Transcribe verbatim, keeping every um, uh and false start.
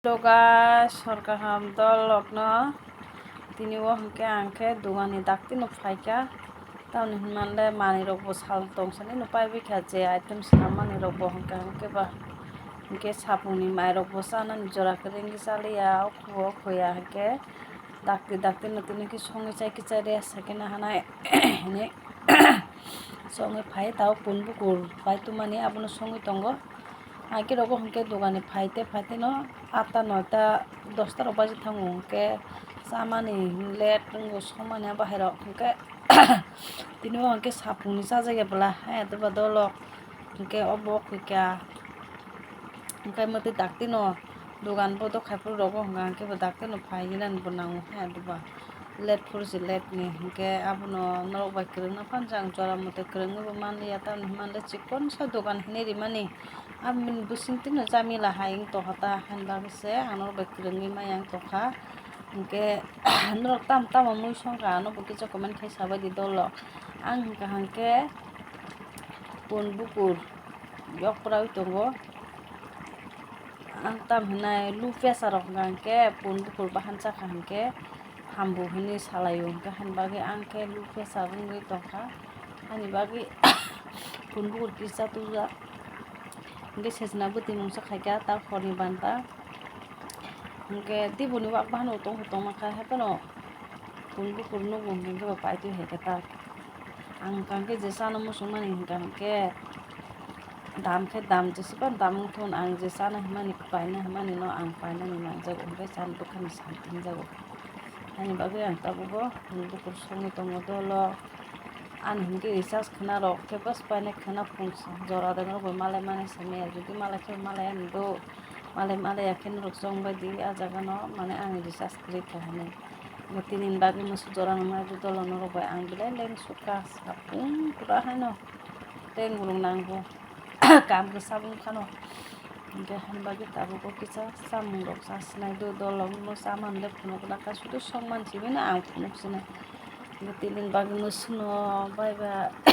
Hello guys, sorkar ham dol lokno tini o hwnkhe ang khe dogani dakti no phaikha. Tamoni hwnmale manwi rok bo sal tong sani no paibikha je item swnam mani rok bo hwnkhe hwnkhe ba hwnkhe sapungni mai rok bo chanani jora kwrwi wngwi chaliya o khuo khuya hwnkhe dakti dakti no tini khe songwi chai khe chai rwya sakhe nahanai hinwi songwi phai tao pun bukur pai tumani abono songwi tongo. Hakhe rogo hwnkhe dogani phaite phaite no atta noita dosta rok baji thango hwnkhe chamani late wngo songmani bahairok hwnkhe tini o hwnkhe sapungni chajakya bwla hai adoba dolok hwnkhe obo kwkha hwnkhe mwtwi daktino dogan bodo khaiphuru rogo hwnkha hwnkhe bo daktino phaiwi nani bo nango hai adoba. Let phursi let ni hwnkhe abono norok bai kwrwngna phano jang jora mote kwrwngwi bo manliya tamni hwnmale chikonsa dogan hinwi rimani. Aboni bisingtwi no jamila hai wng tongkha ta haini bagwi se ang norok bai kwrwngwi maya wng tongkha. Hwnkhe norok tamo tamo mui songkha ano bo kisa comment khai sabaidi dolo. Ang hwnkha hwnkhe pun bukur yokpra wi tongo. Ang tam hinai low pressure rok hwnkha hwnkhe pun bukur bahan chakha hwnkhe hambu hinwi salaio hwnkhe haini bagwi ang khe low pressure wngwi tongkha haini bagwi pun bukur kisa tubujak hwnkhe sejna bwtwi mungsa khaikha ta horni banta hwnkhe tibuni wak bahano tongkha tongma kha haiphano pun bukur nugo hwnkhe bo paitwi haikhe ta. Ang hwnkha hwnkhe je chana muchungmani hwnkha hwnkhe dam khe dam jesebani dam wngthun ang je chana hwnmani paina hwnmani no ang painani nangjago hwnkhe chana dokhani santi wngjago. Haini bagwi ang tabukbo bukur songwi tongo dolo. Ani hwnkhe recharge khwna rok khe bas painai khwna phung jora de norok bai malai mani samaya jodi malai khe malai ani do malai malai ya khe norok chong bai di ah jaga no mane ani recharge kwrwi kha hinwi. Tini ni bagwi musu jora nang nai dolo norok bai ang belai leng sukha sapung pura haino tei ngulung nango kam khe sabung khano hwnkhe haini bagwi tabukbo kisa chamung rok cha sinai do dolo no chamani le phunuk rwkha sudu songman simi no ang phunuk sinai hwnkhe tini ni bagwi musu no bai ba